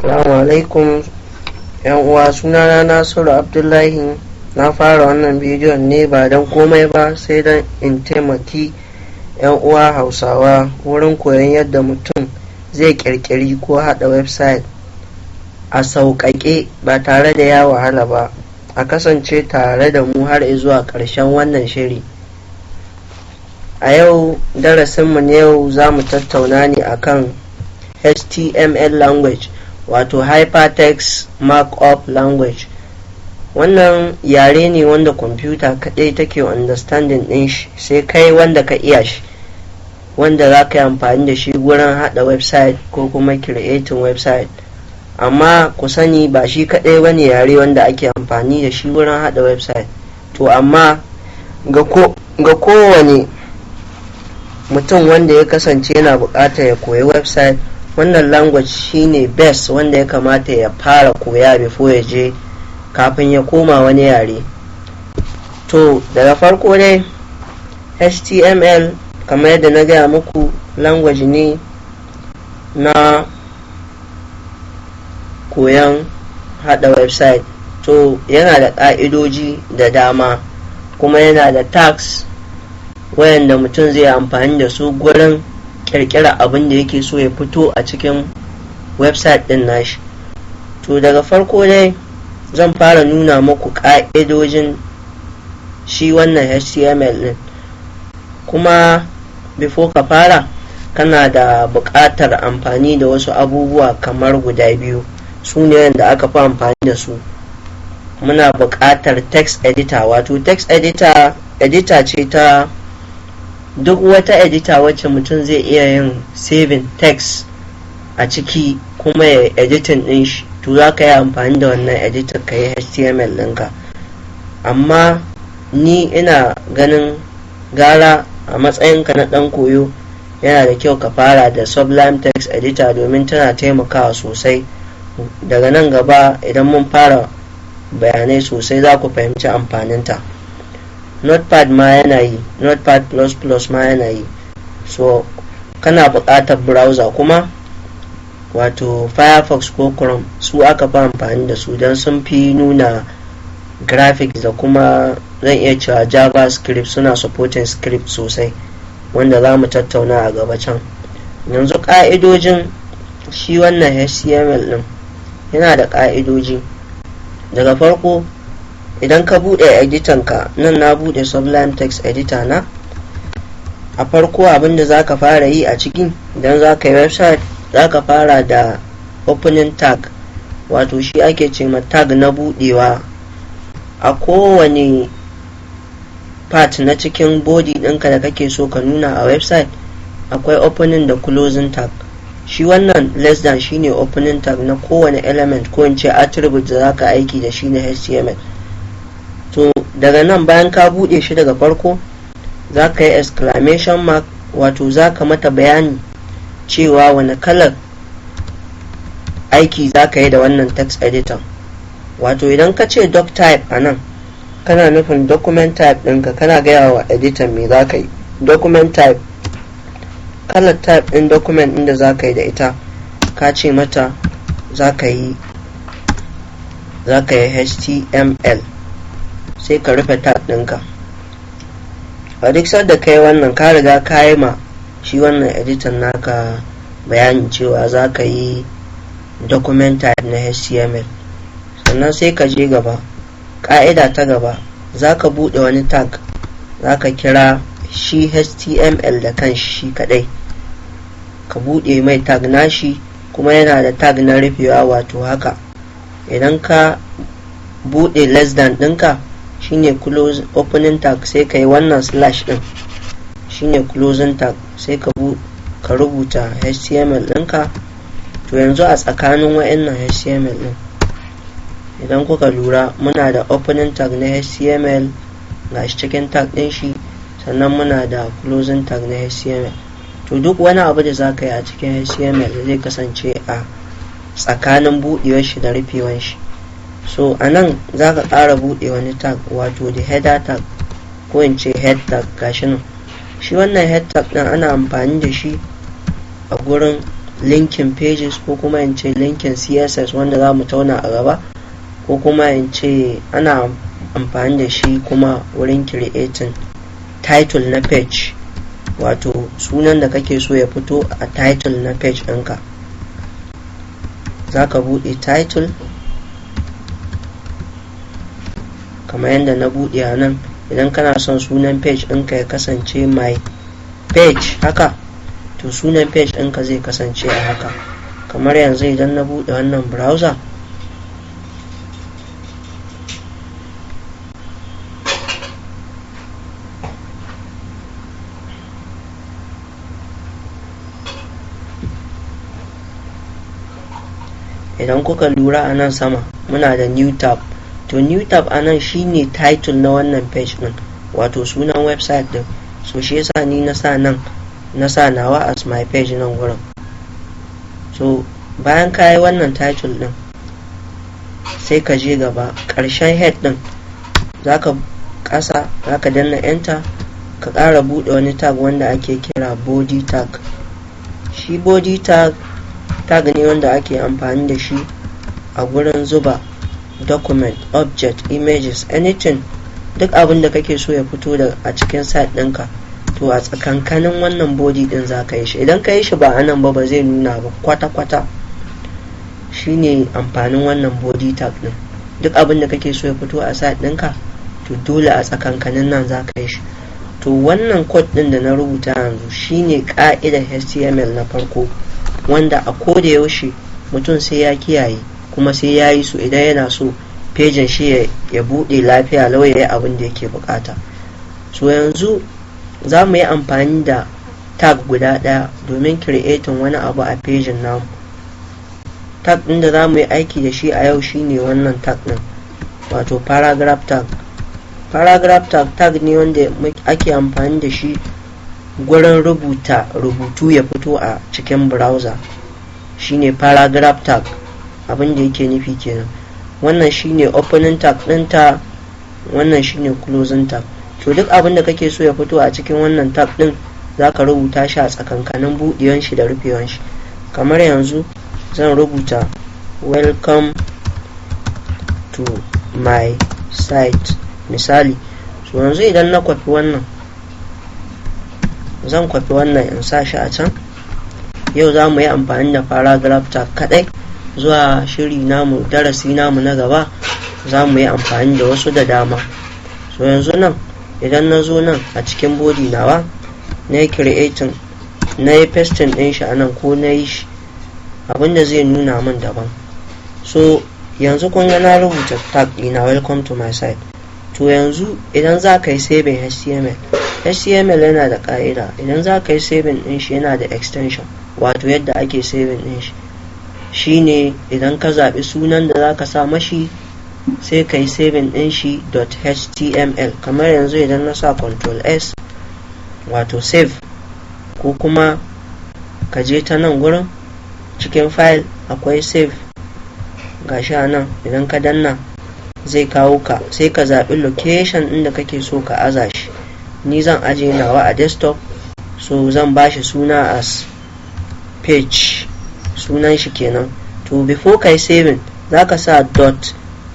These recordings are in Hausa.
Assalamu alaikum yan uwa, sunana Nasiru Abdullahi. Na fara wannan bidiyon ne ba don komai ba sai don in taimaki yan uwa Hausawa wurin koyon yadda mutum zai ƙirƙiri ko haɗa website a sauƙaƙe ba tare da ya wahala ba. A kasance tare da mu har zuwa ƙarshen wannan shiri. A yau, darasinmu na yau, za mu tattauna ne akan HTML language, wato Hypertext Markup Language. Wannan yare ne wanda kwamfuta kaɗai take understanding ɗin shi, sai kai wanda ka iya shi, wanda za ka yi amfani da shi gurin haɗa website ko kuma creating website. Amma ku sani, ba shi kaɗai bane yare wanda ake amfani da shi wurin haɗa website. To amma ga kowane mutum wanda ya kasance yana buƙatar ya koyi website, wannan language shine best wanda ya kamata ya fara koya before ya je, kafin ya koma wani yare. To daga farko dai, HTML, kamar yadda na gaya muku, language ne na koyon hada website. To yana da ƙa'idoji da dama, kuma yana da tags wayanda mutum zai amfani da su gurin kirkira abin da yake so ya fito a cikin website din nashi. To daga farko dai, zan fara nuna muku ƙa'idojin shi wannan HTML din. Kuma before ka fara, kana da buƙatar amfani da wasu abubuwa kamar guda biyu, su ne wanda aka fi amfani da su. Muna buƙatar text editor, wato text editor, editor ce ta duk wata editor wacce mutum zai iya yin saving text a ciki kuma ya editing din shi. To za ka yi amfani da wannan editor ka yi HTML ɗinka. Amma ni ina ganin gara a matsayinka na ɗan koyo, yana da kyau ka fara da Sublime Text Editor, domin tana taimakawa sosai. Daga nan gaba, idan mun fara bayanai sosai, za ku fahimci amfaninta. Notepad ma yana yi, Notepad++ ma yana yi. So kana buƙatar browser kuma, wato Firefox ko Chrome, su aka fi amfani da su don sun fi nuna graphics da kuma zan iya cewa JavaScript, suna supporting script sosai, wanda za mu tattauna a gaba can. Yanzu ƙa'idojin shi wannan HTML din, yana da ƙa'idoji. Daga farko, idan ka buɗe editan ka, nan na buɗe Sublime Text Editor na, a farko abinda za ka fara yi a ciki idan za ka yi website, za ka fara da opening tag, wato shi ake ce ma tag na buɗewa. A kowane part na cikin body ɗinka da kake so ka nuna a website, akwai opening da closing tag. Shi wannan less than shine opening tag na kowane element, ko in ce attribute, da zaka aiki da shi na HTML. To daga nan, bayan ka buɗe shi, daga farko za ka yi exclamation mark, wato za ka mata bayani cewa wani kalar aiki za ka yi da wannan text editor. Wato idan ka ce doc type a nan, kana nufin document type ɗinka, kana gaya wa editor me za ka yi. Document type, kalar type ɗin document ɗin da za ka yi da ita, ka ce mata za ka yi HTML, sai ka rufe tag ɗinka. A duk sadda ka yi wannan, ka riga ka yi ma shi wannan editor naka bayani cewa za ka yi document type na HTML. Sannan sai ka je gaba, ƙa'ida ta gaba, za ka buɗe wani tag, za ka kira shi HTML da kan shi kaɗai, ka buɗe mai tag nashi, kuma yana da tag na rufewa, wato haka idan ka buɗe less than ɗinka, shine close opening tag, sai ka yi wannan slash ɗin, shine closing tag, sai ka rubuta HTML ɗinka. To yanzu a tsakanin wa'annan HTML ɗin, idan kuka lura, muna da opening tag na HTML, gashi cikin tag ɗin shi, sannan muna da closing tag na HTML. To duk wani abu da za ka yi a cikin HTML zai kasance a tsakanin buɗewar shi da rufewar shi. So a nan za ka ƙara buɗe wani tag, wato the header tag, ko in ce head tag, gashi nan. Shi wannan head tag ɗin ana amfani da shi a gurin Linking pages, ko kuma in ce linking CSS wanda za mu tauna a gaba, ko kuma in ce ana amfani da shi kuma wurin creating title na page, wato sunan da kake so ya fito a title na page ɗinka. Za ka buɗe title kamar yadda na buɗe a nan. Idan kana son sunan page ɗinka ya kasance my page haka, to sunan page ɗinka zai kasance a haka. Kamar yanzu idan na buɗe wannan browser, idan kuka lura a nan sama muna da new tab. To, new tab a nan shine title na wannan page din, wato sunan website din. So shi yasa ni na sa nan, na sa nawa as my page nan wurin. So bayan ka yi wannan title din, sai ka je gaba, ƙarshen head din zaka ƙasa, zaka danna enter, ka ƙara buɗe wani tag wanda ake kira body tag. Shi body tag, tag ne wanda ake amfani da shi a gurin zuba document, object, images, anything, duk abin da kake so ya fito da a cikin site ɗinka. To, a tsakankanin wannan body ɗin za ka yi shi. Idan ka yi shi ba anan ba, ba zai nuna ba kwata-kwata. Shine amfanin wannan body tag ɗin. Duk abin da kake so ya fito a site ɗinka, to dole a tsakankanin nan za ka yi shi. To, wannan code ɗin da na rubuta yanzu shine ƙa'idar HTML na farko, wanda a koda yaushe mutum sai ya kiyaye kuma sai ya yi su idan yana so pejin shi ya buɗe lafiya lau, ya yi abin da yake bukata. So yanzu za mu yi amfani da tag guda ɗaya domin creating wani abu a pejin namu. Tag ɗin da za mu yi aiki da shi a yau shine wannan tag ɗin, wato paragraph tag. Paragraph tag, tag ne wanda ake amfani da shi gurin rubuta rubutu ya fito a cikin browser. Shine paragraph tag, abin da yake nufi kenan. Wannan shine opening tag ɗinta, wannan shine closing tag. To, duk abin da kake so ya fito a cikin wannan tag ɗin, zaka rubuta shi a tsakankanin buɗewan shi da rufewan shi. Kamar yanzu zan rubuta "Welcome to my site" misali. So yanzu idan na kwafi wannan, zan kwafi wannan in sa shi a can. Yau za mu yi amfani da paragraph tag kadai. Zuwa shiri namu, darasi namu na gaba, za mu yi amfani da wasu da dama. So yanzu nan idan na zo nan a cikin body nawa, na yi creating, na yi pasting din shi a nan ko na yi shi, abinda zai nuna min daban. So yanzu kun ga na rubuta tag ɗina "Welcome to my site". To, yanzu idan za ka yi saving HTML, HTML yana da ƙa'ida. Idan za ka yi saving ɗin shi, yana da extension, wato yadda ake saving ɗin shi shine idan ka zaɓi sunan da za ka sa mashi, sai ka yi saving ɗin shi .html. Kamar yanzu idan na sa control S, wato save, ko kuma ka je ta nan gurin cikin file, akwai save, gashi a nan. Idan ka danna zai kawo ka, sai ka zaɓi location ɗin da kake so ka aza shi. Ni zan aje nawa a desktop. So zan bashi suna as page, sunan shi kenan. To, before kai saving, za ka sa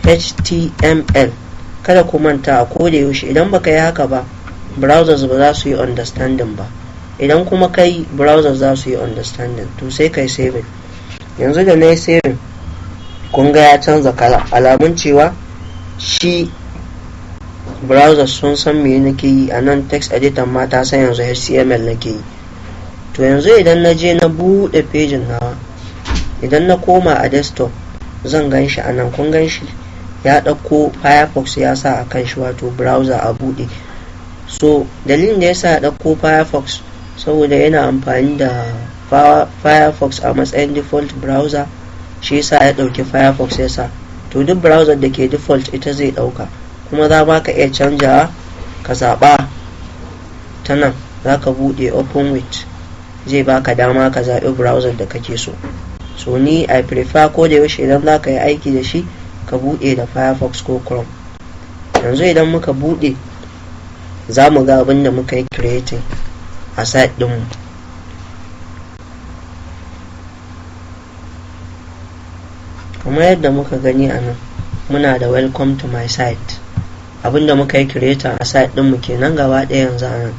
.html. Kada ku manta, a koda yaushe idan baka yi haka ba, browsers ba za su yi understanding ba. Idan kuma kai, browsers za su yi understanding. To, sai kai saving. Yanzu da na yi saving, kun ga ya canza kala, alamun cewa shi browsers sun san me nake yi a nan. Text editor ma ta san yanzu HTML nake yi. To, yanzu idan na je na buɗe pejin nawa, idan na koma a desktop, zan gan shi a nan. Kun gan shi, ya ɗauko Firefox ya sa a kan shi, wato browser a buɗe. So dalilin da ya sa ya ɗauko Firefox, saboda yana amfani da Firefox a matsayin default browser, shi yasa ya ɗauki Firefox ya sa. To, duk browser da ke default ita zai ɗauka. Kuma za ma ka iya canjawa, ka zaɓa ta nan, za ka buɗe open with, zai baka dama ka zaɓi browser da kake so. So ni I prefer ko da yaushe idan za ka yi aiki da shi, ka buɗe da Firefox ko Chrome. Yanzu idan muka buɗe, za mu ga abin da muka yi creating a site ɗinmu. Kamar yadda muka gani a nan, muna da "Welcome to my site". Abinda muka yi creating a site ɗinmu kenan gaba ɗaya yanzu a nan.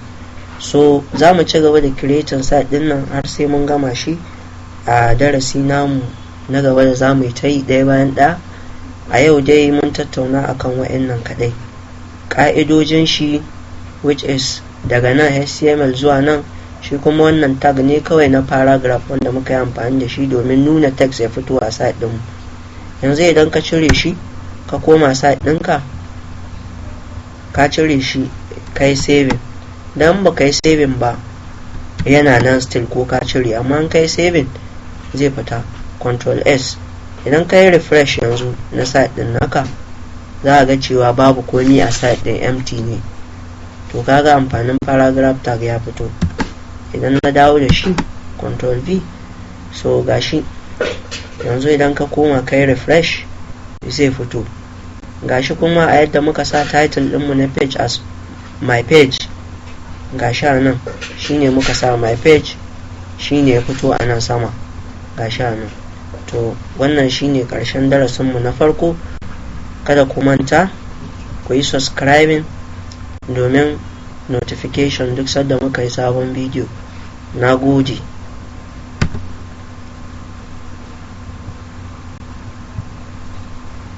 So za mu ci gaba da creating site ɗin nan har sai mun gama shi a darasi namu na gaba da za mu yi ta yi ɗaya bayan ɗaya. A yau dai mun tattauna akan wa'annan kaɗai, ƙa'idojin shi, which is daga nan HTML zuwa nan. Shi kuma wannan tag ne kawai na paragraph wanda muka yi amfani da shi domin nuna text ya fito a site ɗinmu. Yanzu idan ka cire shi, ka koma site ɗinka, ka cire shi, ka yi saving, dan ba ka yi saving ba yana nan still ko ka cire, amma in ka yi saving zai fita. Control S. Idan ka yi refresh yanzu na site ɗin naka, za a ga cewa babu komi a site ɗin, empty ne. To, kaga amfanin paragraph tag ya fito. Idan na dawo da shi, Control V, so gashi yanzu idan ka koma kai refresh zai fito. Gashi kuma a yadda muka sa title ɗinmu na page as "My page", gashi a nan shine muka sa "My page", shine ya fito a nan sama, gashi a nan. To, wannan shine ƙarshen darasinmu na farko. Kada ku manta ku yi subscribing domin notification duk sadda muka yi sabon bidiyo. Na gode.